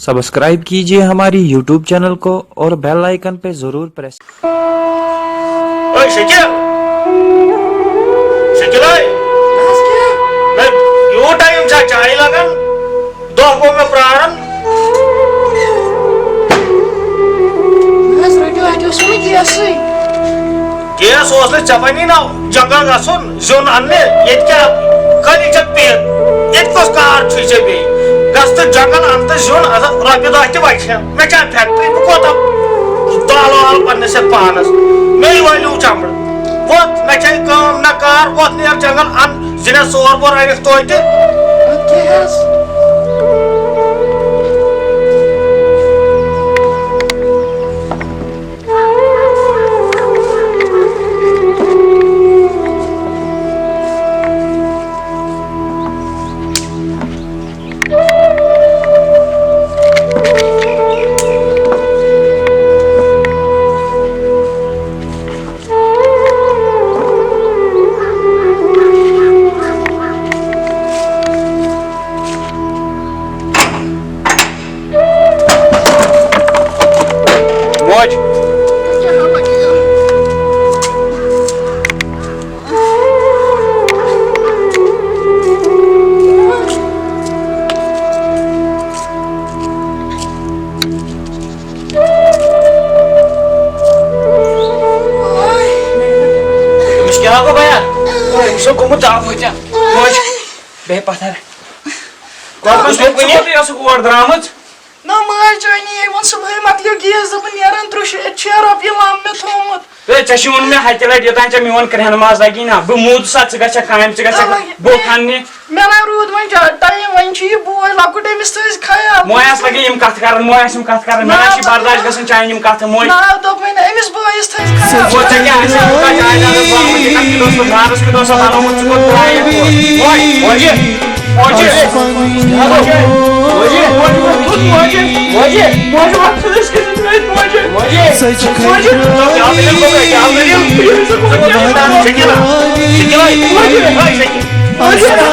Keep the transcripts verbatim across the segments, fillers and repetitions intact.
Subscribe कीजिए हमारी YouTube channel को और बेल आइकन पे जरूर प्रेस। ओए शकील, शकील ओए, بس کیٛاہ؟ میں یوٗت ٹایم چھا چایہِ لگان؟ دۄہ گوٚو مےٚ پراران۔ بس رٔٹِو، اَتہِ اوس نہٕ گیسٕے۔ گیس اوس نہٕ ژےٚ بنی نا جنگل گژھُن زیُن اننہِ، ییٚتہِ کیٛاہ خٲلی ژےٚ پیٖر، ییٚتہِ کُس کار چھُے ژےٚ بیٚیہِ؟ گژھ تہٕ جنگل ان تہٕ زیُن، اَتھ رۄپیہِ دہ تہِ بچہِ ہا۔ مےٚ چھا فیکٹری، بہٕ کوتاہ دال وال پننِس یتھ پانس؟ مے وٲلِو چمڑٕ۔ وۄتھ، مےٚ چھے کٲم نہ کار، وۄتھ نیر جنگل، ان زِنس ژور بور انکھ توتہِ۔ اَدٕ کیٛاہ حظ؟ موج۔ أمِس کیٛاہ گوٚو بیا؟ أمِس چھُ گوٚمُت دَب ہوٚتٮ۪ن۔ موج، بیٚہہ پَتھر۔ گۄڈٕ ما چھُ کُنہِ؟ ژٕ کوٚت ٲسٕکھ اور درٛامٕژ؟ نہ مٲج چٲنی ییٚمۍ ووٚن صُبحٲے مۄکلیو گیس، دوٚپُن نیران ترٛوٚ شیٖتھ چھُ رۄپیہِ لَم مےٚ تھوٚومُت۔ ہے، ژےٚ چھُے ووٚنمُت مےٚ ہَتہِ لَٹہِ، یوٚتام ژےٚ میون کرٛٮ۪ہن ماز لَگی نہ، بہٕ موٗدُس اَتھ، ژٕ گژھکھ کامہِ، ژٕ گژھکھ اَوے۔ بوٚٹھ اَننہِ۔ مےٚ نہ روٗد وۄنۍ زیادٕ ٹایم، وۄنۍ چھُ یہِ بوے لۄکُٹ، أمِس تھٲیزِ خیال۔ مویَس لَگے یِم کَتھٕ کَرَن، مویَس یِم کَتھٕ کَرَن، مےٚ نہ چھِ برداش گژھان چانہِ یِم کَتھٕ، موے۔ نہ دوٚپمَے نہ أمِس بٲیِس تھٲیزِ خیال۔ وۄنۍ ژےٚ کیٛاہ آسہِ کوٗتاہ جایدادَس باپَتھ، یہِ کَتھ کِتھ اوس پَتہٕ نارَس کیُتھ اوس پَتہٕ آمُت، ژٕ کوٚت درٛایَکھ اور؟ موج، موجی، موجی، موجی، موجی، موجی، موجی، موجی، موجی، وۄتھ ژٕ ٲسۍ کِتھ پٲٹھۍ موجی؟ موجی، موجی، کیٛاہ دٔلیٖل گوٚو تۄہہِ؟ کیٛاہ دٔلیٖل؟ شکیلا، شکیلا، موجی، ہے، شکیلا۔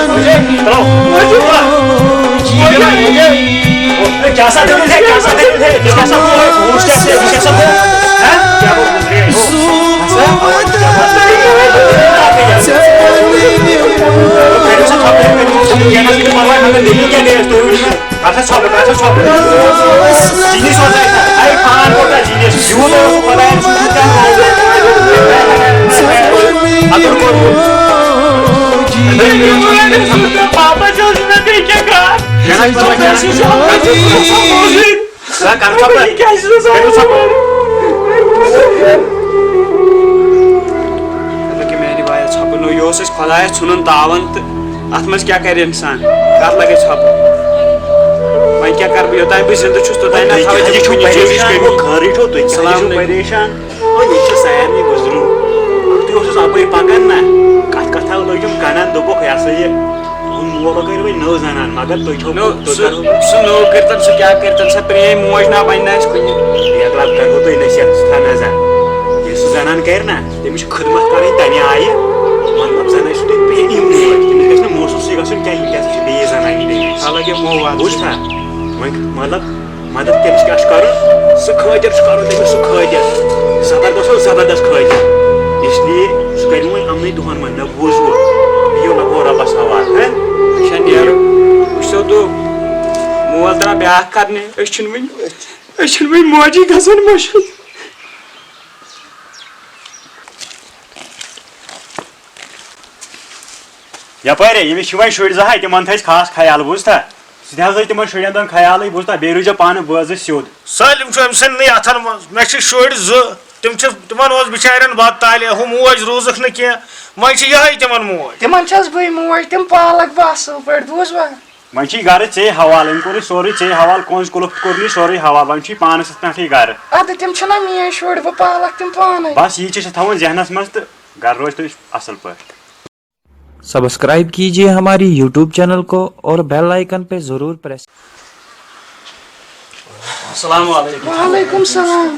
پاپا چھُ اوس مےٚ بیٚیہِ کینٛہہ کار۔ مطلب کہ میانہِ وایہِ ژھۄپہٕ نوٚو، یہِ اوس اَسہِ خۄدایَس ژھُنُن تاوَن تہٕ اَتھ منٛز کیٛاہ کَرِ اِنسان؟ کَتھ لَگہِ ژھۄپہٕ؟ وۄنۍ کیٛاہ کَرٕ بہٕ؟ یوٚتام بہٕ زِندٕ چھُس، توٚتام نہ تھاوَے ژٕ پریشان، کُنہِ گوٚو چیٖزٕچ خٲرٕے کٔمی۔ چھو تُہۍ، کیٛازِ السلام چھِو علیکُم۔ پریشان؟ وۄنۍ ییٚتہِ چھُ سارنٕے گُزرُن۔ تُہۍ اوسُس اَپٲرۍ پَکان نہ، کَتھ کَتھا لٲگِم کَنَن، دوٚپُکھ، یہِ ہسا یہِ، تُہُنٛد مول کَرِ وۄنۍ نٔو زَنان، مگر تُہۍ چھو، نو، تُہۍ سُہ، کَرو۔ سُہ نوٚو کٔرتن، سُہ کیٛاہ کٔرتن، سۄ پرٛٲنۍ موج نہ بَنہِ نہٕ اَسہِ کُنہِ۔ بیٚیہِ اَکہِ لَٹہِ کَرو تۄہہِ نصیحت، سُہ تھاو نظر۔ ییٚلہِ سُہ زَنان کَرِ نہ، تٔمِس چھِ خدمت کَرٕنۍ تَمہِ آیہِ، مطلب، زَن آسہِ تۄہہِ پرٛٲنی موج، تٔمِس گژھِ نہٕ محسوٗسٕے گژھُن کیٛاہ، یہِ کیٛاہ سا چھِ بیٚیِس زَنانہِ بیٚیِس۔ حالانکہِ مو وَن۔ بوٗزتھا؟ وۄنۍ مطلب، مدد کٔمِس کیٛاہ چھُ کَرُن؟ سُہ خٲطِر چھُ کَرُن تٔمِس سُہ خٲطِر۔ زبردست اوس زبردست خٲطِر۔ اس لیے سُہ کَرِ وۄنۍ یِمنٕے دۄہَن منٛز، مےٚ بوٗز وۄنۍ۔ بِہِو لَگو رۄبَس حوالہٕ، ہہ؟ اچھا، نیرو۔ وٕچھتو تُہۍ، مول درٛاو بیٛاکھ کَرنہِ، أسۍ چھِنہٕ وٕنہِ، أسۍ چھِنہٕ وٕنہِ موجی گژھان مٔشِتھ۔ یپٲرۍ، ییٚمِس چھِ وۄنۍ شُرۍ زٕ ہَے، تِمن تھٲیِزِ خاص خیال، بوٗزتھا؟ ژٕ تہِ حظ ٲسۍ تِمن شُرٮ۪ن دۄن خیالٕے، بوٗزتھا؟ بیٚیہِ روٗززیو پانہٕ بٲژٕ سیوٚد۔ سٲلِم چھُ أمۍ سٕنٛدنٕے اَتھن منٛز۔ مےٚ چھِ شُرۍ زٕ، تِم چھِ، تِمن اوس بِچارٮ۪ن بتہٕ تالہِ، ہُہ موج روٗزٕکھ نہٕ کینٛہہ، وۄنۍ چھِ یِہوٚے تِمن موج۔ تِمن چھَس بٕے موج، تِم پالَکھ بہٕ اَصٕل پٲٹھۍ، بوٗزوا؟ وۄنۍ چھُے گرٕ ژے حوالہٕ، أمۍ کوٚرُے سورُے ژے حوالہٕ، کٲنٛسہِ کُلُف تہِ کوٚرنُے سورُے حوالہٕ، وۄنۍ چھُے پانَس یِتھ پٲٹھۍ گرٕ۔ اَدٕ تِم چھِنہ میٛٲنۍ شُرۍ، بہٕ پالَکھ تِم پانَے۔ بس یی چھِ ژےٚ تھاوُن ذہنس منٛز تہٕ گرٕ روزِ تُہۍ اَصٕل پٲٹھۍ۔ सब्सक्राइब कीजिए हमारी यूट्यूब चैनल को और बेल आइकन पे जरूर प्रेस السلام علیکم۔ وعلیکم السلام۔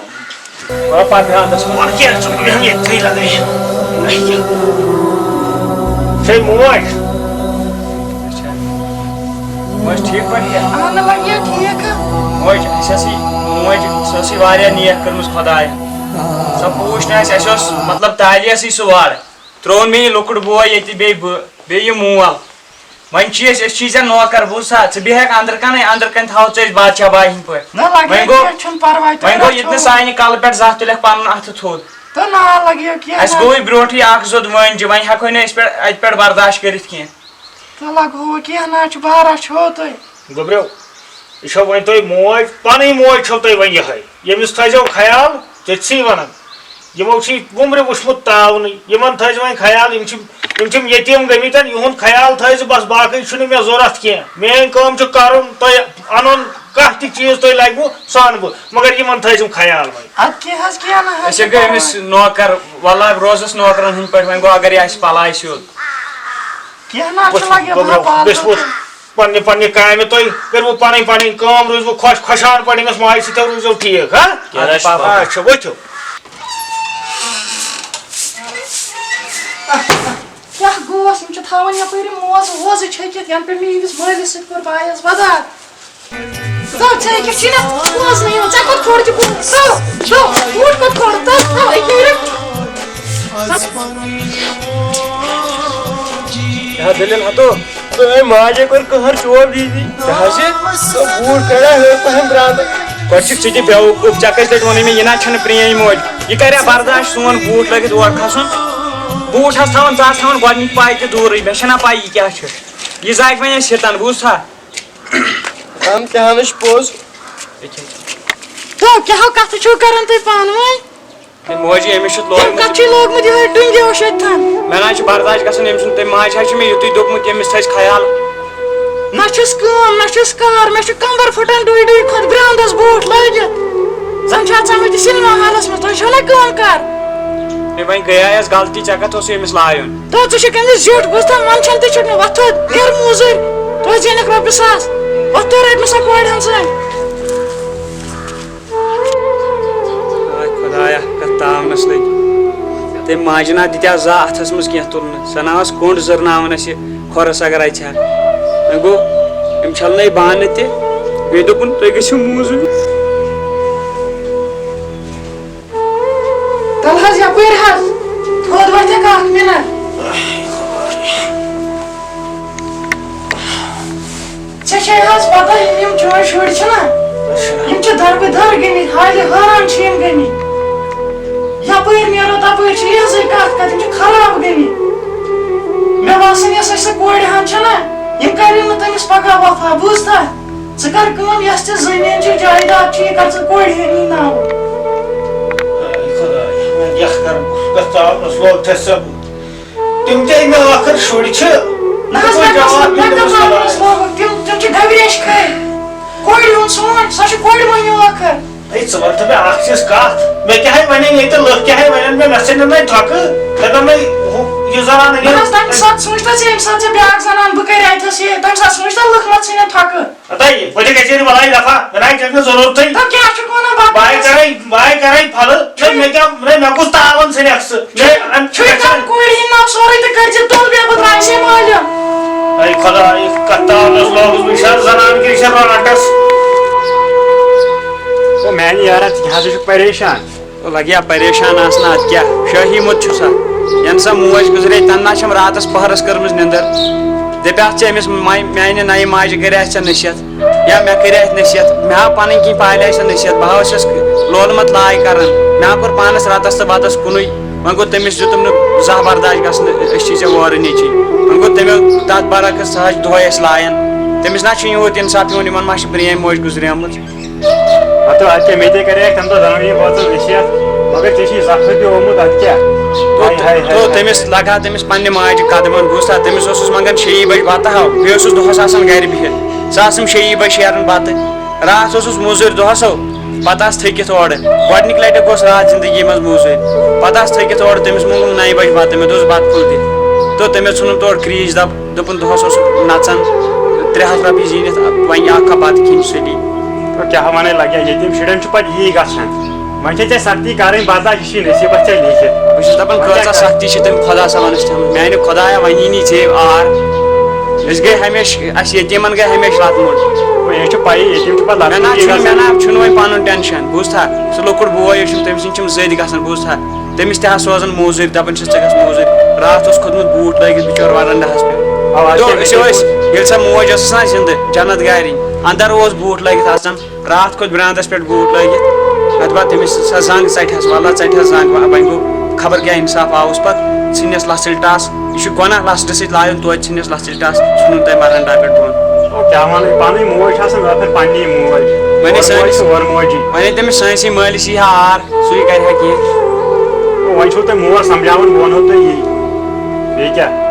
پتہٕ ہاں دس وَن کیٛاہ ژٕ ییٚتھٕے لگٲیِتھ۔ ہے موج۔ بس ٹھیٖک پٲٹھۍ۔ اہن وۄنۍ یہِ ٹھیٖک۔ موج، اَسہِ ٲسٕے موج، سۄ ٲسٕے واریاہ نیک کٔرمٕژ خۄدایَن۔ سۄ پوٗچھ نہٕ اَسہِ، اَسہِ اوس مطلب تالیَسٕے سُہ وَر۔ ترٛووُن مےٚ یہِ لۄکُٹ بوے ییٚتہِ، بیٚیہِ بہٕ، بیٚیہِ یہِ مول۔ وۄنۍ چھِ أسۍ، أسۍ چھِ ژےٚ نوکر، بوٗزتھا؟ ژٕ بیٚہکھ اَنٛدر کَنَے، اَنٛدر کَنہِ تھاوو ژےٚ أسۍ بادشاہ باہہِ ہِنٛدۍ پٲٹھۍ۔ نہ لگہِ وۄنۍ گوٚو، کینٛہہ چھُنہٕ پرواے، تُہۍ وۄنۍ گوٚو رَچھو۔ ییٚتہِ نہٕ سانہِ کَلہٕ پٮ۪ٹھ زانٛہہ تُلٮ۪کھ پَنُن اَتھٕ تھوٚد۔ تہٕ نہ لگہِ کینٛہہ اَسہِ نہ۔ گوٚوٕے برونٛٹھٕے اَکھ زوٚد وٲنجہِ، وۄنۍ ہٮ۪کوے نہٕ أسۍ پٮ۪ٹھ، اَتہِ پٮ۪ٹھ برداش کٔرِتھ کینٛہہ۔ تہٕ لگہوو کینٛہہ نہ چھُ، بہٕ رَچھو تُہۍ۔ گوٚبریو، یہِ چھو وۄنۍ تۄہہِ موج، پنٕنۍ موج چھو تۄہہِ وۄنۍ یِہے، ییٚمِس تھٲیزیو خیال، تٔتھۍ سٕے ونان۔ یِمو چھُ یہِ وُمرِ وُچھمُت تاونٕے، یِمن تھٲیزیو وۄنۍ خیال، یِم چھِ، یِم چھِم یتیٖم گٔمٕتۍ، یِہُنٛد خیال تھٲیزِ بس، باقٕے چھُنہٕ مےٚ ضوٚرتھ کینٛہہ۔ میٲنۍ کٲم چھِ کرُن، تۄہہِ انُن کانٛہہ تہِ چیٖز تۄہہِ لگِوٕ، سُہ انہٕ بہٕ، مگر یِمن تھٲیزِم خیال وۄنۍ۔ ادٕ کینٛہہ حظ، کینٛہہ نہ حظ أسۍ چھُ ہے گٔے أمِس پرواے۔ نوکر، واللہ روزس نوکرن ہٕنٛدۍ پٲٹھۍ، وۄنۍ گوٚو اگر یہِ آسہِ پلاے سیوٚد۔ کینٛہہ نہ حظ چھُ، وۄتھ، لگہِ گوٚبرو، پالنہٕ بیٚیہِ وۄتھ۔ تہٕ۔ پننہِ، پننہِ کامہِ تُہۍ کٔرِو پنٕنۍ، پنٕنۍ کٲم، روٗزِوٕ خۄش، خۄشحال پٲٹھۍ أمِس ماجہِ سۭتۍ روٗزِو ٹھیٖک، ہا؟ کینٛہہ نہ چھُ پرواے۔ اچھا، ؤتھِو۔ کیٛاہ گوس؟ یِم چھِ تھاوان یپٲرۍ یِم موزٕ ووزٕ چھٔکِتھ، ینہٕ پٮ۪ٹھ مےٚ یِہنٛدِس مٲلِس سۭتۍ کوٚر بایس بدار۔ تو ژےٚ کیٛاہ چھُے نہ پوز نہٕ یِوان؟ ژےٚ کوٚت کھوٚر تہِ بوٗٹ؟ تو، تو، بوٗٹ کوٚت کھوٚر؟ تو، تو، یہِ کیٛاہ دٔلیٖل ہتو؟ تہٕ أمۍ ماجے کوٚر قہر چوب دی دی۔ کیٛاہ حظ یہِ؟ سُہ بوٗٹ کڑا ہیوٚر پہم برٛانٛدٕ۔ گۄڈٕ چھُکھ ژٕ تہِ بیوقوٗف، ژےٚ کٔژِ لٹہِ ووٚنُے مےٚ یہِ نہ چھَنہٕ پرٛٲنۍ موج۔ یہِ کریا برداش سون بوٗٹ لٲگِتھ اور کھسُن؟ بوٗٹ حظ تھاوان، ژٕ حظ تھاوان گۄڈٕنِچ پاے تہِ دوٗرٕے، مےٚ چھَنہ پاے یہِ کیٛاہ چھُ۔ یہِ زاکہِ وۄنۍ اَسہِ ہِتَن، بوٗزتھا؟ ہم تہِ ہم چھُ پوٚز۔ تو کیٛاہ کَتھٕ چھِو کران تُہۍ پانہٕ ؤنۍ؟ ہے موجی، أمِس چھُ تٔمۍ لوگمُت۔ کَتھ چھُے لوگمُت یِہوٚے ٹُنٛگہِ اوس ییٚتہِ تھَن؟ مےٚ نہ حظ چھُ برداش گژھان أمۍ سُنٛد، تٔمۍ ماجہِ حظ چھُ مےٚ یُتُے دوٚپمُت، أمِس تھٲیزِ خیال۔ نہ چھُس کٲم، نہ چھُس کار، مےٚ چھُ کمبر پھٹان ڈُے ڈُے کھۄتہٕ برٛانٛدس بوٗٹھ لٲگِتھ۔ زن چھُ اژان أتی سینما ہالس منٛز، تۄہہِ چھو نہ کٲم کار؟ ہے وۄنۍ گٔیایس غلطی، ژےٚ کتھ اوسُے أمِس لایُن؟ تو ژٕ چھُکھ أمِس زیُٹھ، بوٗزتھا، منٛدچھان تہِ چھُکھ نہٕ، وۄتھ تھوٚد، نیر موٗزوٗرۍ، توتہِ زینکھ رۄپیہِ ساس، وۄتھ تور رٔٹۍ مےٚ سۄ کورِ ہن سٲنۍ۔ آے خۄدایا، کَتھ تاونَس لٔگۍ۔ تٔمۍ ماجہِ نا دِتیا زا اَتھَس منٛز کینٛہہ تُلنہٕ۔ سۄ نا ٲس کوٚنٛڈ زٕرناوان اَسہِ کھۄرَس اگر اَژِ ہا۔ وۄنۍ گوٚو، أمۍ چھَلنٲے بانہٕ تہِ۔ بیٚیہِ دوٚپُن، "تُہۍ گٔژھِو موٗزوٗرۍ۔" تَلہٕ حظ یَپٲرۍ حظ۔ تھوٚد وۄتھِ اَکھ مِنَٹ۔ ژےٚ چھے حظ پتہ، یِم، یِم چٲنۍ شُرۍ چھِنہ، اچھا۔ یِم چھِ دربہٕ در گٔمٕتۍ، حالہِ حٲران چھِ یِم گٔمٕتۍ۔ یپٲرۍ نیرو تپٲرۍ چھِ یِہٕنٛزٕے کتھ کتھ، یِم چھِ خراب گٔمٕتۍ۔ مےٚ باسان، یۄس اَسہِ سۄ کورِ ہن چھَنہ، یِم کَرن نہٕ تٔمِس پگاہ وفا، بوٗزتھا؟ ژٕ کر کٲم، یۄس تہِ زٔمیٖن چھِ، جایداد چھِ، یہِ کر ژٕ کورِ ہٕنٛدی ناوٕ۔ اے خۄداے، وۄنۍ کیٛاہ کرٕ بہٕ؟ گژھ ژٕ آبس لوگ تھَس ژےٚ بہٕ۔ تِم تہِ أمۍ ٲخٕر شُرۍ چھِ۔ نہ حظ، تِمن مےٚ جواب کَس-، دیُن مےٚ تٔمِس کَس خۄدایَس۔ لوگُکھ؟ تِم، تِم چھِ گبرٮ۪ش کھٔرۍ۔ کورِ ہُنٛد سونٛچ، سۄ چھِ کورِ مۄہنیو ٲخٕر۔ ہے، ژٕ وَن تہٕ مےٚ اَکھ چیٖز کَتھ، مےٚ کیٛاہ ہے وَنن ییٚتہِ لُکھ، کیٛاہ ہے وَنن مےٚ، مےٚ ژھٕنن نَے تھۄکہٕ، دَپن نَے ہُہ، یہِ زَنان نہ أنِن۔ حظ، تَمہِ ساتہٕ سوٗنٛچ تہٕ ژےٚ، ییٚمہِ ساتہٕ ژےٚ بیٛاکھ زَنان بہٕ کَرِ اَتھَس یہِ، تَمہِ ساتہٕ سوٗنٛچ تہٕ لُکھ ما ژھٕنن تھۄکہٕ۔ ہتا یہِ، بہٕ تہِ گژھِ ہے نہٕ وَلہٕ ہَے دَفعہ، مےٚ نَے چھَکھ نہٕ ضروٗرتٕے۔ تو کیٛاہ چھُکھ وَنان بہٕ بہٕ ہَے کَرَے، بہٕ ہَے کَرَے پھَلہٕ، نہ مےٚ کیٛاہ، نہ مےٚ کُس تاوَن ژھٕنٮ۪کھ ژٕ؟ مےٚ اَمہِ چھُے کَم کورِ ہِنٛدۍ ناو سورُے تہٕ کٔرۍ زِ توٚل بیٚیہِ بہٕ درٛایہِ سے مٲلِم۔ اے خۄدا، یہِ کَتھ تاونَس لوگُس بہٕ، یہِ چھا زَنان کِنہٕ یہِ چھا رانٛٹَس؟ او میٛانہِ یارا، ژٕ کیٛاہ حظ چھُکھ پریشان؟ او لگیا پریشان آسنا، ادٕ کیاہ شٲہی مت چھُ سا؟ ینہٕ سا موج گُزرے، تنہٕ نا چھم راتس پہرس کٔرمٕژ نِندٕر۔ دپیاتھ ژےٚ أمِس ما-، میانہِ نَیہِ ماجہِ کرِ آسہِ ژےٚ نصیحت، یا مےٚ کرِ آسہِ نصیحت۔ مےٚ ہا پنٕنۍ کِنۍ پالہِ آسہِ ژےٚ نصیحت، بہٕ ہا اوسس لولہٕ مت لاے کران۔ مےٚ ہا کوٚر پانس راتس تہٕ بتس کُنُے۔ وۄنۍ گوٚو تٔمِس دیُتُم نہٕ زانٛہہ برداش گژھنہٕ، أسۍ چھِ ژےٚ وورٕ نیٚچی۔ وۄنۍ گوٚو تٔمۍ تتھ برعکس، سُہ حظ چھُ دۄہے اسہِ لایان۔ تٔمِس نا چھُ یوٗت انصاف یِوان، یِمن ما چھِ پرٛٲنۍ موج گُزریمٕژ۔ ہتو، ادٕ کیٛاہ، مےٚ تے کریکھ تمہِ دۄہ زنٲنی بٲژن نصیحت، مگر ژےٚ چھُے زخمہٕ تہِ آمُت، ادٕ کیٛاہ؟ تو، ہاے، ہاے، ہاے، تو ہاے۔ تٔمِس لگہٕ ہا تٔمِس پننہِ ماجہِ قدمن، بوٗزتھا؟ تٔمِس اوسُس منٛگان شیٚیی بجہِ بتہٕ ہاو، بیٚیہِ اوسُس دۄہس آسان گرِ بِہِتھ۔ سُہ آسُم شیٚیی بجہِ شیران بتہٕ، راتھ اوسُس موٚزوٗرۍ دۄہس ہو، پتہٕ آس تھٔکِتھ اورٕ۔ گۄڈنِکۍ لٹہِ گوس راتھ زندگی منٛز موٚزوٗرۍ، پتہٕ آس تھٔکِتھ اورٕ، تٔمِس موٚنگُم نَیہِ بجہِ بتہٕ، مےٚ دوٚپُس بتہٕ پھوٚل دِ۔ تو تٔمۍ حظ ژھُنُم تورٕ کریٖچ دب۔ دوٚپُن، دۄہَس اوس نَژان، ترٛےٚ ہَتھ رۄپیہِ زیٖنِتھ، وۄنۍ اَکھ کَپ بَتہٕ کھیٚنۍ سُلی۔ تو کیٛاہ وَنَے لَگہِ، ییٚتیٖم شُرٮ۪ن چھُ پَتہٕ یی گژھان۔ وۄنۍ چھےٚ ژےٚ سَختی کَرٕنۍ برداش، یہِ چھُے نصیٖبَس ژےٚ لیٖکھِتھ۔ بہٕ چھُس دَپان، وۄنۍ کیٛاہ کۭژاہ کَرٕ؟ سَختی چھِ تٔمۍ خۄدا صٲبَن اَسہِ تھٲومٕژ۔ میٛانہِ خۄدایا، وۄنۍ یی نہٕ ژےٚ آر۔ أسۍ گٔے ہمیشہِ، اَسہِ ییٚتیٖمَن گٔے ہمیشہِ لَتہٕ موٚنٛڈ۔ یہِ چھِ پَیی، ییٚتہِ یِم چھِ پَتہٕ مےٚ نہ لۄکٕٹۍ حظ چھُنہٕ، گژھان۔ مےٚ نہ حظ چھُنہٕ وۄنۍ پَنُن ٹٮ۪نشَن، بوٗزتھا؟ سُہ لۄکُٹ بوے یُس چھُ، تٔمۍ سٕنٛدۍ چھِم زٔدۍ گژھان، بوٗزتھا؟ تٔمِس تہِ حظ سوزان موٚزوٗرۍ، دَپان چھِس، "ژٕ گژھ موٚزوٗرۍ۔" راتھ اوس کھوٚتمُت بوٗٹ لٲگِتھ بِچور وَرَنڈَہَس پٮ۪ٹھ۔ اَوا، تہٕ تَمہِ أسۍ وِزِ ٲسۍ، ییٚلہِ سۄ موج ٲس آسان زِندٕ، جنت گارِنۍ، اَندَر اوس بوٗٹ لٲگِتھ آسان۔ راتھ کھوٚت برٛانٛدَس پٮ۪ٹھ بوٗٹ لٲگِتھ۔ اَدٕ بَد تٔمِس سۄ زنٛگ ژَٹہِ ہَس، وَلہ ژَٹہِ ہَس زنٛگ، وۄنۍ گوٚو خبر کیٛاہ اِنصاف آوُس پَتہٕ۔ ژھٕنِس لَژھٕلۍ ٹَس، یہِ چھُ گۄناہ لَژھ ڈٔسِتھ لایُن توتہِ ژھٕنِس لَژھٕلۍ ٹَس، ژھٕنُن تۄہہِ مَرَنڈا پٮ۪ٹھ بۄن۔ او، کیٛاہ وَنہٕ، پَنٕنۍ موج چھِ آسان ٲخٕر پَنٕنی موج۔ وۄنۍ اورٕ موج سٲنِس چھِ اورٕ موجی۔ وۄنۍ تٔمِس سٲنۍسٕے مٲلِس یی ہا آر، سُے کَرِ ہا کینٛہہ۔ او، وۄنۍ چھُو تۄہہِ مول سَمجھاوُن، بہٕ وَنو تۄہہِ یی۔ بیٚیہِ کیٛاہ؟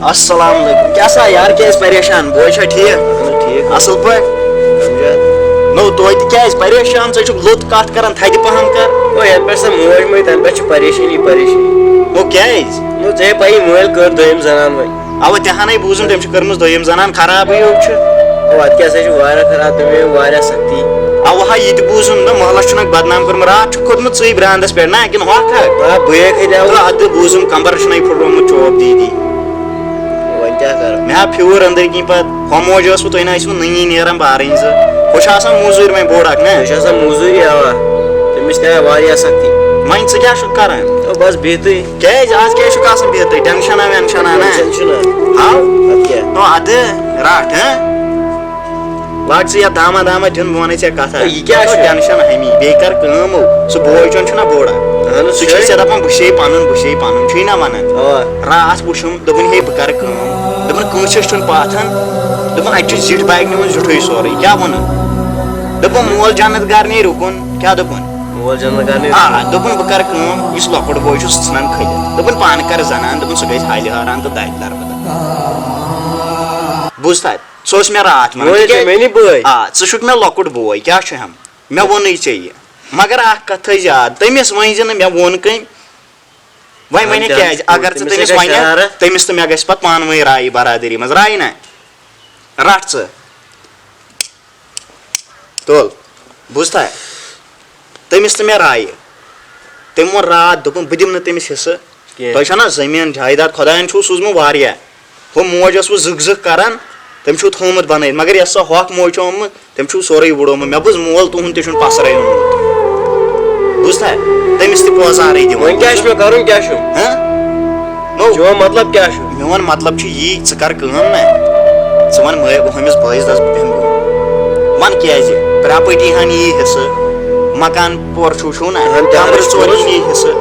السلام علیکم۔ کیٛاہ سا یار، کیٛازِ پریشان؟ بوے چھا ٹھیٖک؟ اہن حظ، ٹھیٖک۔ اصل پٲٹھۍ؟ اہن حظ۔ نو، توتہِ کیٛازِ پریشان؟ ژٕ چھُکھ لوٚت کتھ کران، تھدِ پہم کر۔ او، یتھ پٮ۪ٹھ سا موج مٔر، تتھ پٮ۪ٹھ چھِ پریشٲنی، پریشٲنی۔ نو، کیٛازِ؟ نو، ژےٚ ہے پَیی، مٲلۍ کٔر دوٚیِم زنان وۄنۍ۔ اوا، تہِ ہنے بوٗزُم، تٔمۍ چھِ کٔرمٕژ دوٚیِم زنان، خرابٕے یوت چھُ۔ او، اتھ کیٛاہ سا چھُ واریاہ خراب، تٔمۍ ہے واریاہ سختی۔ اوا، ہا، یہِ تہِ بوٗزُم، نہ، محلس چھُنکھ بدنام کوٚرمُت، راتھ چھُکھ کھوٚتمُت ژٕے برانٛدس پٮ۪ٹھ، نہ، کِنہٕ ہۄکھ ہا؟ آ، بٕے ہے کھٔتیاوُس۔ تہٕ اتھ تہِ بوٗزُم، کمبر چھُنَے پھُٹرومُت چوب دی دی۔ وۄنۍ کیٛاہ کرٕ؟ مےٚ ہا پھیوٗر أنٛدٕرۍ کِنۍ پتہٕ۔ ہۄ موج ٲس وۄنۍ تُہۍ نہ ٲسِوٕ نٔنی نیران بارٕنۍ زٕ۔ ہۄ چھِ آسان موٚزوٗرۍ وۄنۍ بوٚڑ اکھ، نہ؟ سۄ چھِ آسان موٚزوٗرۍ، اوا۔ تٔمِس تہِ آے واریاہ سختی۔ وۄنۍ ژٕ کیٛاہ چھُکھ کران؟ او، بس بِہتٕے۔ کیٛازِ؟ آز کیٛازِ چھُکھ آسان بِہتٕے؟ ٹٮ۪نشن ہا وٮ۪نشن ہا نہ؟ ٹٮ۪نشن چھُنہٕ۔ ہاو؟ اَدٕ کیٛاہ؟ نو، اَدٕ رٹھ، ہہ؟ لاگ ژٕ یتھ داما داما دیُن، بہٕ ونے ژےٚ کتھا۔ ہے، یہِ کیٛاہ چھُ؟ ٹٮ۪نشن ہمی، بیٚیہِ کر کٲم، او، سُہ بوے چون چھُنہ بوٚڑ اکھ۔ اہن حظ، سُہ چھُ سُہ چھُے۔ ژےٚ دپان، بہٕ چھے پنُن، بہٕ چھے پنُن، چھُے نہ ونان؟ اوا۔ راتھ وُچھُم، دوٚپُن، ہے، بہٕ کرٕ کٲم۔ دوٚپُن، کٲنٛسہِ ہیوٚچھ چھُنہٕ پاتھن۔ دوٚپُن، اتہِ چھُ زِٹھۍ باگہِ نِوان زِٹھُے سورُے۔ کیٛاہ ووٚنُن؟ دوٚپُن، مول جنت گرنی رُکُن۔ کیٛاہ دوٚپُن؟ مول جنت گرنی۔ آ، دوٚپُن، بہٕ کرٕ کٲم، یُس لۄکُٹ بوے چھُ، سُہ ژھٕنن کھٔلِتھ۔ دوٚپُن، پانہٕ کر زنان، دوٚپُن، سُہ گژھِ حالہِ حٲران تہٕ دادِ دربدر۔ بوٗزتھا؟ سُہ اوس مےٚ راتھ وَنان، وۄنۍ تِکیٛازِ مےٚ نی بٲے۔ آ، ژٕ چھُکھ مےٚ لۄکُٹ بوے، کیٛاہ چھُ ہٮ۪م؟ مےٚ ووٚنُے ژےٚ یہِ۔ مگر اکھ کَتھ تھٲیزِ یاد، تٔمِس ؤنۍ زِ نہٕ مےٚ ووٚن کٔمۍ۔ وۄنۍ اہن وَنے تہِ، کیٛازِ؟ اگر ژٕ تٔمِس تٔمِس گژھِ وَنہِ، شرارت۔ تٔمِس تہٕ مےٚ گژھِ پَتہٕ پانہٕ ؤنۍ راے برادٔری منٛز، راے نہ؟ رَٹھ ژٕ۔ تُل، بوٗزتھا؟ تٔمِس تہٕ مےٚ رایہِ۔ تٔمۍ ووٚن راتھ، دوٚپُن، "بہٕ دِمہٕ نہٕ تٔمِس حصہٕ۔ کینٛہہ۔ تۄہہِ چھَو نا زٔمیٖن جایداد، خۄدایَن چھُو سوٗزمُت واریاہ۔ ہُہ موج ٲس وۄنۍ زٕکھ زٕکھ کَران، تٔمۍ چھُو تھوٚومُت بَنٲیِتھ، مگر یۄس سۄ ہۄکھ موج چھےٚ آمٕژ، تٔمۍ چھُو سورُے وُڈومُت۔ مےٚ بوٗز مول تُہُنٛد تہِ چھُنہٕ پَسرَے اوٚنمُت۔" بوٗزتھا؟ تٔمِس تہِ پٲزارٕے دِوان۔ وۄنۍ کیٛاہ چھُ مےٚ کَرُن، کیٛاہ چھُ؟ ہہ؟ نو۔ چون مطلب کیٛاہ چھُ؟ میون مطلب چھُ یی، ژٕ کر کٲم نا، ژٕ وَن مٲ-، ہُمِس بٲیِس دَس بہٕ بیٚہمہٕ گوٚمُت۔ وَن کیٛازِ؟ پراپرٹی ہن یی حصہٕ، مکان پور چھُو چھُو نا، اہن، تہِ کمرٕ حظ چھُ ژور پوٚز۔ یی حصہٕ،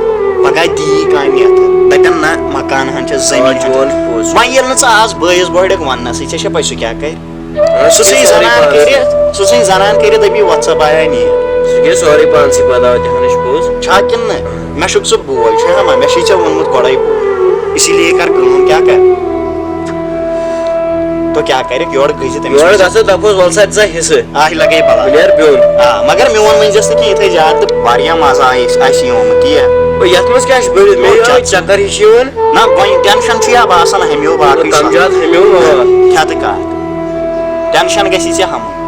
پگاہ دی کامہِ یَتھ۔ دَپن نہ، مکان ہن چھِ زٔمیٖن آ، ہن چھِ۔ چون پوٚز۔ وۄنۍ ییٚلہِ نہٕ ژٕ آز بٲیِس بۄہڑٮ۪کھ وَننَسٕے، ژےٚ چھےٚ پَے سُہ کیٛاہ کرِ؟ آ، سُہ سُہ ژھٕنہِ گٔے سورُے زنان پانسٕے۔ کٔرِتھ، سُہ ژھٕنہِ زنان کٔرِتھ، دَپہِ، "وَتھ سا بایا نیر۔" سُہ گٔے سورُے پانسٕے پَتہ، تہِ ہن چھُ پوٚز۔ چھا کِنہٕ نہٕ؟ مےٚ چھُکھ ژٕ بوے، چھُ ہما، مےٚ چھُے ژےٚ ووٚنمُت گۄڈَے بوے۔ اسی لیے کر کٲم، کیٛاہ کر؟ تو کیٛاہ کَرَکھ، یورٕ گٔژھِتھ أمِس یورٕ منٛز۔ گژھو دَپوس، "وَلہٕ سا ژٕ حصہٕ۔" آہہِ لَگے بَلاے۔ بہٕ نیرٕ بیوٚن۔ آ، مگر میون ؤنۍ زٮ۪س نہٕ کینٛہہ، یِتھَے زیادٕ تہٕ واریاہ مَزٕ آیہِ اَسہِ، اَسہِ یومہٕ تی۔ یَتھ منٛز کیٛاہ چھُ بٔرِتھ؟ مےٚ او، یہِ چَتھ۔ چَکر ہِش یِوان۔ نہ، وۄنۍ ٹٮ۪نشَن چھُ یا باسان ہَمیو باقٕے کَم چھُنہٕ۔ زیادٕ ہَمیو، آ۔ کھٮ۪تہٕ کَتھ۔ ٹٮ۪نشَن گژھی ژےٚ ہَمُن۔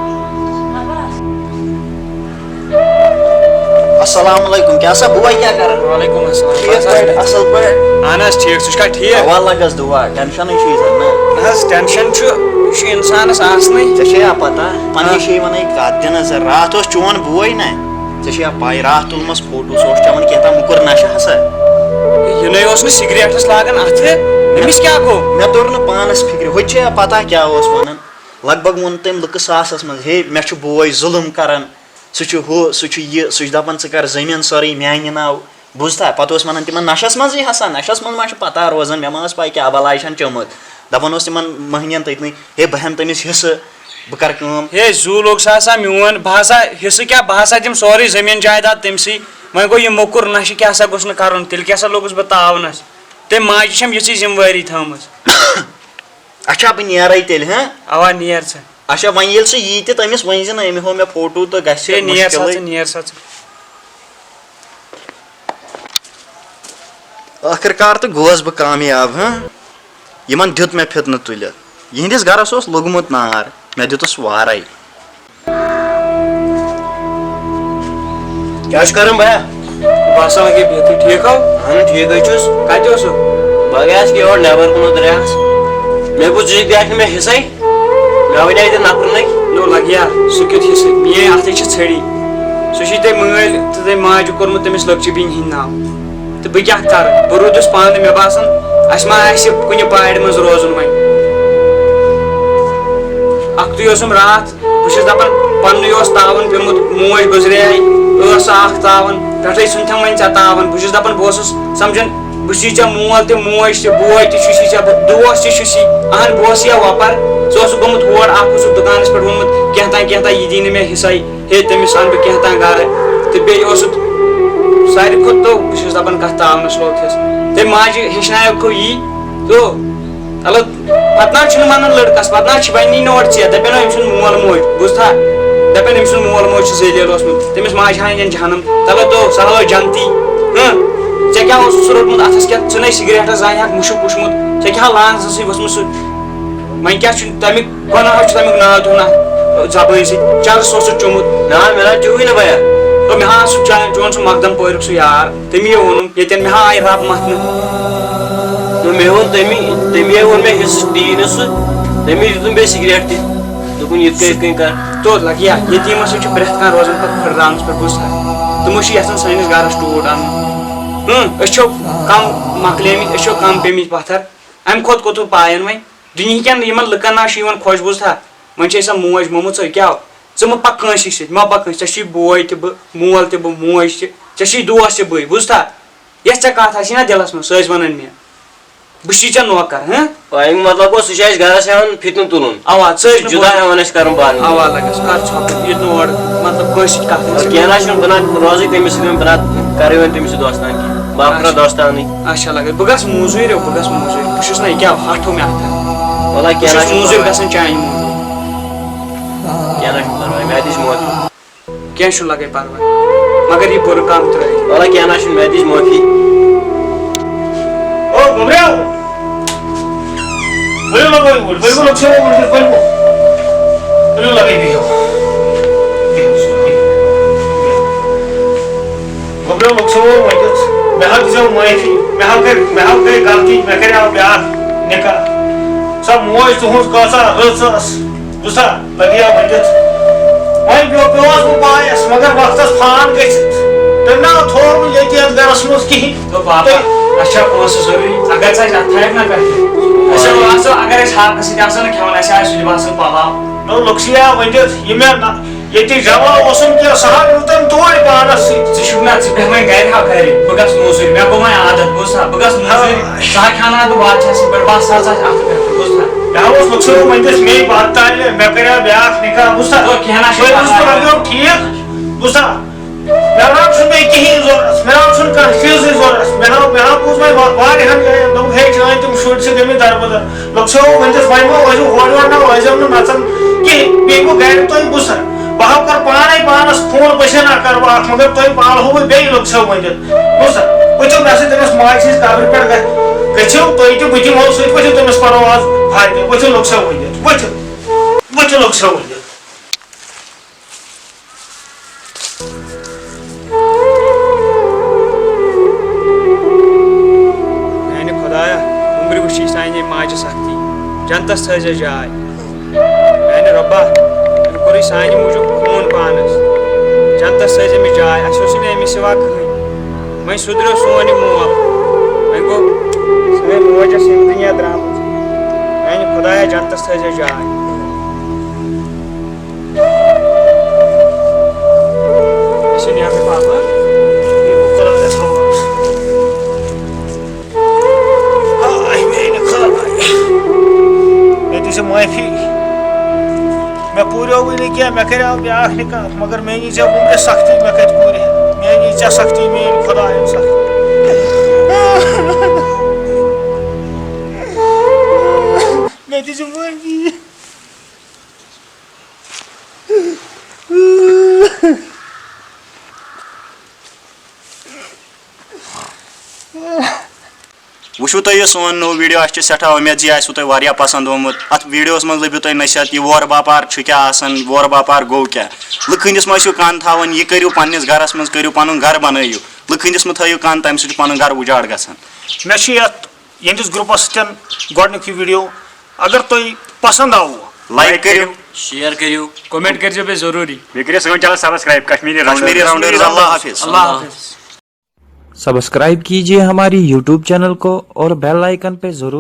السلام علیکم، کیٛاہ سا بوے کیٛاہ کران؟ وعلیکم السلام۔ ٹھیٖک بس پٲٹھۍ، حظ۔ اصل پٲٹھۍ؟ اہن حظ ٹھیٖک، ژٕ چھُکھا ٹھیٖک؟ اوا لگس دُعا، ٹینشنٕے چھُے زن نا۔ نہ حظ، ٹینشن چھُ، یہِ چھُ انسانس آسنٕے۔ ژےٚ چھے یا پتہ، پننہِ ہاں۔ جایہِ ونَے کتھ، دِ نظر، راتھ اوس چون بوے نا، ژےٚ چھے یا پاے، راتھ تُلمس فوٹو، سُہ اوس چٮ۪وان کینٛہہ تام موٚکُر نشہٕ ہسا۔ یہِ نے اوس نہٕ سگریٹس لاگان اتھٕ، أمِس کیٛاہ گوٚو؟ مےٚ توٚر نہٕ پانس فکرِ، ہُتہِ چھے یا پتہ کیٛاہ اوس ونان۔ لگ بگ ووٚن تٔمۍ لُکہٕ ساسس منٛز، "ہے، مےٚ چھُ بوے ظُلُم کران، سُہ چھُ ہُہ، سُہ چھُ یہِ، سُہ چھُ دَپان، ژٕ کر زٔمیٖن سٲرٕے میانہِ ناوٕ۔" بوٗزتھا؟ پتہٕ اوس وَنان تِمن، "نشس منٛزٕے ہسا، نشس منٛز ما چھِ پتہ روزان، مےٚ ما ٲس پَے کیٛاہ بلاے چھَن چٔمٕژ۔" دَپان اوس تِمن مٔہنِین تٔتنٕے، "ہے، بہٕ ہٮ۪مہٕ تٔمِس حصہٕ، بہٕ کر کٲم۔" ہے، زُو لوٚگ سا ہسا میون، بہٕ ہسا، حصہٕ کیٛاہ، بہٕ ہسا دِمہٕ سورُے زٔمیٖن جایداد تٔمسٕے۔ وۄنۍ گوٚو یہِ موٚکُر نشہٕ کیٛاہ سا گوٚژھ نہٕ کرُن، تیٚلہِ کیٛاہ سا لوٚگُس بہٕ تاونس؟ تٔمۍ ماجہِ چھَم یِژھٕے ذمہٕ وٲری تھٲومٕژ۔ اچھا، بہٕ نیرے تیٚلہِ، ہہ؟ اوا، نیر ژٕ۔ اچھا، وۄنۍ ییٚلہِ سُہ یی تہِ، تٔمِس ؤنۍ زِ نہٕ، أمۍ ہوو مےٚ فوٹو تہٕ گژھِ ہے، نیر سا مُشکِلٕے۔ ژٕ، نیر سا ژٕ۔ ٲخٕر کار تہٕ گوس بہٕ کامیاب، ہہ؟ یِمن دیُت مےٚ فِتنہٕ تُلِتھ۔ یِہنٛدِس گرس اوس لوٚگمُت نار، مےٚ دیُتُس وارے۔ کیٛاہ چھُ کران بھیا؟ بہٕ ہسا لگے بِہتھٕے، ٹھیٖک ہو؟ اہن ٹھیٖک حظ چھُس۔ کتہِ اوسُکھ؟ بہٕ گٔیاس یور نٮ۪بر کُن درٛاس۔ مےٚ بوٗز ژٕ چھُکھ بیٛاکھ نہٕ مےٚ حِصَے۔ مےٚ وَنے تہِ نَفرنٕے۔ نو لَگہِ یار، سُہ کیُتھ حِصہٕ؟ میٛٲنۍ اَتھٕے چھِ ژھٔڑی۔ سُہ چھُے تٔمۍ مٲلۍ تہٕ تٔمۍ ماجہِ کوٚرمُت تٔمِس لۄکچہِ بیٚنہِ ہِنٛدۍ ناو۔ تہٕ بہٕ کیٛاہ کَرٕ؟ بہٕ روٗدُس پانہٕ، مےٚ باسان، اَسہِ ما آسہِ کُنہِ پارِ منٛز روزُن وۄنۍ۔ اَکھتُے اوسُم راتھ، بہٕ چھُس دَپان، پَننُے اوس تاوَن پیوٚمُت، موج گُزریٛاے، ٲس سۄ اَکھ تاوَن، پٮ۪ٹھَے ژھُنتھَم وۄنۍ ژےٚ تاوَن۔ بہٕ چھُس دَپان، بہٕ اوسُس سَمجھان، بہٕ چھُسی ژےٚ مول تہِ، موج تہِ، بوے تہِ چھُسی ژےٚ بہٕ، دوس تہِ چھُسی۔ اَہَن، بہٕ اوسُس یا وۄپَر، ژٕ اوسُکھ گوٚمُت ہور، اَکھ اوسُکھ دُکانَس پٮ۪ٹھ ووٚنمُت، کینٛہہ تام، کینٛہہ تام، یہِ دی نہٕ مےٚ حِصَے، ہے، تٔمِس اَنہٕ بہٕ کینٛہہ تام گَرٕ۔ تہٕ بیٚیہِ اوسُکھ ساروی کھۄتہٕ تو، بہٕ چھُس دَپان، کَتھ تاونَس لوٚگ تھَس۔ تٔمۍ ماجہِ ہیٚچھنایوکھ یی، تو، الگ پتہٕ نہ چھُنہٕ مانان لڑکس، پتہٕ نہ چھِ وۄنۍ نی نوٹ ژےٚ، دپان أمۍ سُنٛد مول موج، بوٗزتھا؟ دپان أمۍ سُنٛد مول موج چھُ ذلیل اوسمُت، تٔمِس ماجہِ ہا أنِن جہنم۔ تلہ تو، سہلو جنتی۔ ہہ؟ ژےٚ کیٛاہ اوسُتھ سُہ روٚٹمُت اتھس کٮ۪تھ؟ ژٕ نے سگریٹس زانہِ ہاکھ مُشُک وُچھمُت، ژےٚ کیٛاہ لانژٕ سۭتۍ ؤژھمٕژ سُہ؟ وۄنۍ کیٛاہ چھُ تمیُک گۄناہ، چھُ تمیُک ناو دِیُن اتھ زبٲنۍ سۭتۍ؟ چرس اوسُتھ چوٚمُت۔ نہ، مےٚ نہ چوٗوٕے نہٕ بیا۔ تو مےٚ ہا سُہ چا-، چون سُہ مقدم پٲرُک سُہ یار۔ تٔمی ووٚنُم، ییٚتٮ۪ن مےٚ ہا آیہِ رب متھنہٕ۔ تہٕ مےٚ ووٚن تٔمی، تٔمی ووٚن مےٚ حصہٕ ڈی نہٕ سُہ، تٔمی دیُتُم بیٚیہِ سِگریٹ تہِ۔ دوٚپُن، "یِتھ کٔنۍ، یِتھ کٔنۍ کر۔" تو لگہِ یا، ییٚتیٖمَس سۭتۍ چھُ پرٛٮ۪تھ کانٛہہ روزان پَتہٕ پھٕٹراونَس پٮ۪ٹھ، بوٗزتھا؟ تِمو چھُ یَژھان سٲنِس گَرَس ٹوٗٹ اَنُن۔ اۭں، أسۍ چھِو کَم مۄکلیمٕتۍ، أسۍ چھِو کَم پیٚمٕتۍ پَتھر۔ اَمہِ کھۄتہٕ کوٚت ہُہ پایَن وۄنۍ؟ دُنہِکٮ۪ن یِمَن لُکَن نہ چھُ یِوان خۄش، بوٗزتھا؟ وۄنۍ چھِ أسۍ سا موج مومُت، ژٕ کیٛاہ؟ ژٕ مہٕ پَکھ کٲنٛسہِ سۭتۍ، مہ پَکھ کٲنٛسہِ۔ ژےٚ چھُے بوے تہِ بہٕ، مول تہِ بہٕ، موج تہِ، ژےٚ چھُے دوس تہِ بٕے، بوٗزتھا؟ یۄس ژےٚ کتھ آسی نا دِلس منٛز، سۄ ٲسۍ ونان مےٚ۔ بہٕ چھُسے ژےٚ نوکر، ہہ؟ آ، اَمیُک مطلب گوٚو، سُہ چھُ اَسہِ گرس ہٮ۪وان فِتنہٕ تُلُن۔ اوا، ژٕ ٲسۍ نہٕ جُدا بوزان۔ ہٮ۪وان اَسہِ کرُن پانہٕ ؤنۍ۔ اوا لگس، کر ژھۄپہٕ، یہِ نہٕ اورٕ، مطلب، کٲنٛسہِ سۭتۍ کتھ آسہِ۔ کینٛہہ نہ چھُنہٕ، بہٕ نہ روزٕے تٔمِس سۭتۍ، بہٕ نہ کرٕے وۄنۍ تٔمِس سۭتۍ دوستان کینٛہہ۔ بہٕ ہا کرٕ اچھا۔ دوستانٕے۔ اچھا لگس، بہٕ گژھٕ موٚزوٗرۍ، بہٕ گژھٕ موٚزوٗرۍ، بہٕ چھُس نہ یہِ کیٛاہ ہٹھ ہُہ مےٚ اتھٕ۔ وَلہٕ بہٕ کینٛہہ نہ چھُس چھُنہٕ موٚزوٗرۍ پرواے۔ گژھان چانہِ موٗجوٗب۔ کینٛہہ نہ چھُنہٕ پرواے، مےٚ دِژ موقعہٕ۔ کینٛہہ چھُنہٕ لگے پرواے، مگر یہِ بُرٕ کم ترٲیِتھ۔ وَلہٕ کینٛہہ نہ چھُنہٕ، مےٚ دِژ معٲفی۔ او گوٚبریو! ؤلِو لگٲیِو اوٗرۍ، ؤلِو لۄکچو اوٗرۍ، ؤلِو۔ ؤلِو لگٲیِو، بِہِو۔ بِہِو، بِہِو۔ گوٚبریو لۄکچو وۄنۍ کیٛاہ؟ مےٚ حظ دِژیو معٲفی، مےٚ حظ کٔر، مےٚ حظ گٔے غلطی، مےٚ کریٛاو بیٛاکھ نکاح۔ سۄ موج تُہٕنٛز کۭژاہ رٕژ ٲس۔ بوٗزتھا، لگیا ؤنِتھ۔ وۄنۍ پیوٚو، پیوٚوس بہٕ بایَس، مگر وقتس فان گٔژھِتھ۔ تٔمۍ نہ تھوو نہٕ ییٚتہِ یَتھ گرس منٛز کِہیٖنۍ۔ دوٚپ، "بابا، تہٕ اَسہِ چھا پونٛسہٕ ضروٗری؟ اگر ژٕ اَسہِ اَتھٕ تھایَکھ نہ پٮ۪ٹھٕ، أسۍ ہٮ۪مو اَصٕل، اگر أسۍ ہاکَس سۭتۍ آسو نہ کھٮ۪وان، اَسہِ آسہِ سُہ تہِ باسان پَلاو۔" نہ، لُکھ چھِ یا ؤنِتھ، یہِ مےٚ نہ، ییٚتہِ جمع اوسُم کینٛہہ، سُہ ہا نیوٗ تٔمۍ توڑۍ پانَس سۭتۍ۔ ژٕ چھُکھ نہ، ژٕ بیٚہہ وۄنۍ گرِ ہا گرِ، بہٕ گژھٕ موٚزوٗرۍ، مےٚ گوٚو وۄنۍ عادت، بوٗزتھا، بہٕ گژھٕ موٚزوٗرۍ، ہاں۔ سُہ ہا کھٮ۪ناو بہٕ بادشاہ سٕنٛدۍ پٲٹھۍ، بَس، ژٕ ژٕ اَتھٕ پٮ۪ٹھٕ، بوٗزتھا۔ مےٚ اوس مقصد وۄنۍ گژھِ مے بتہٕ تالہِ، مےٚ کریٛاو بیٛاکھ نکاح، بوٗزتھا؟ تو کینٛہہ نہ چھُ تۄہہِ اوس پرواے۔ پرابلم ٹھیٖک، بوٗزتھا؟ مےٚ نہ چھُنہٕ بیٚیہِ کِہیٖنۍ ضوٚرَتھ، مےٚ نہ چھُنہٕ کانٛہہ چیٖزٕے ضوٚرَتھ۔ مےٚ ہا، مےٚ ہا بوٗز وۄنۍ وا-، واریاہَن جایَن، دوٚپُکھ، "ہے، چٲنۍ تِم شُرۍ چھِ گٔمٕتۍ دَربٕدَر۔" لۄکچو ؤنِتھ وۄنۍ مہ ٲسِو ہورٕ یورٕ نہ ٲسۍزیو نہٕ نَژان کِہیٖنۍ، بیٚیہِ گوٚو گَرِ تۄہہِ بہٕ سَر۔ بہٕ ہا کَرٕ پانَے پانَس فون، بہٕ چھَس نہ کَرٕ بہٕ اَکھ، مگر تۄہہِ پالہو بہٕ بیٚیہِ لۄکچو ؤنِتھ۔ بوٗزتھا؟ ؤتھِو مےٚ سۭتۍ تٔمِس ماجہِ ہِنٛزِ قبرِ پٮ۪ٹھ گژھِ، گٔژھِو تُہۍ تہِ بہٕ دِمو سۭتۍ، ؤتھِو تٔمِس پَرو آز فاتحہ، ؤتھِو لۄکچو ؤنِتھ، ؤتھِو، ؤتھِو لۄکچو ؤنِتھ۔ میانہِ خۄدایا، وُمبرِ وٕچھی سانہِ ماجہِ سختی، جنتس تھٲیزِ جاے۔ میانہِ رۄبا، أمۍ کوٚرُے سانہِ موٗجوٗب خوٗن پانس، جنتس تھٲیزِ أمِس جاے، اَسہِ اوسُے نہٕ أمِس سوا کٕہٕنۍ۔ وۄنۍ سُدریو سون یہِ مول، وۄنۍ گوٚو سٲنۍ موج ٲس ییٚمہِ دُنیا درٛامٕژ۔ میانہِ خۄدایا، جنتس تھٲیزِ جاے۔ أسۍ چھِ نیران پاپہٕ۔ خۄدایَس حوالہٕ۔ آے میٛانہِ خۄدایہِ۔ مےٚ دِژ معٲفی۔ مےٚ پوٗریووٕے نہٕ کینٛہہ، مےٚ کریٛاو بیٛاکھ نِکاح، مگر میٛانی ژےٚ وُمبرِ سختی مےٚ کَتہِ پوٗرِ ہے؟ میٛانی ژےٚ سختی، میٛٲنۍ خۄدایَن سختی۔ مےٚ دِژ معٲفی۔ وٕچھِو تُہۍ یہِ سون نوٚو ویٖڈیو، اَسہِ چھِ سٮ۪ٹھاہ اُمید زِ یہِ آسِوٕ تۄہہِ واریاہ پَسنٛد آمُت۔ اَتھ ویٖڈیوَس منٛز لٔبِو تۄہہِ نصیحت، یہِ وورٕ باپار چھُ کیٛاہ آسان، وورٕ باپار گوٚو کیٛاہ۔ لُکہٕ ہٕنٛدِس مہ ٲسِو کَن تھاوان، یہِ کٔرِو پنٛنِس گَرَس منٛز، کٔرِو پَنُن گَرٕ بَنٲیِو۔ لُکہٕ ہٕنٛدِس مہ تھٲیِو کَن، تَمہِ سۭتۍ چھُ پَنُن گَرٕ اُجاڑ گژھان۔ مےٚ چھُ یَتھ یِہنٛدِس گروپس سۭتۍ گۄڈٕنیُک یہِ ویڈیو، اگر تۄہہِ پسند آوٕ، لایک کٔرِو۔ شیئر کٔرِو۔ کمنٹ کٔرزیو بیٚیہِ ضروٗری۔ بیٚیہِ کٔرِو سٲنۍ channel subscribe Kashmiri Kashmiri rounders, اللہ حافظ۔ اللہ حافظ۔ सब्सक्राइब कीजिए हमारी यूट्यूब चैनल को और बेल आइकन पे जरूर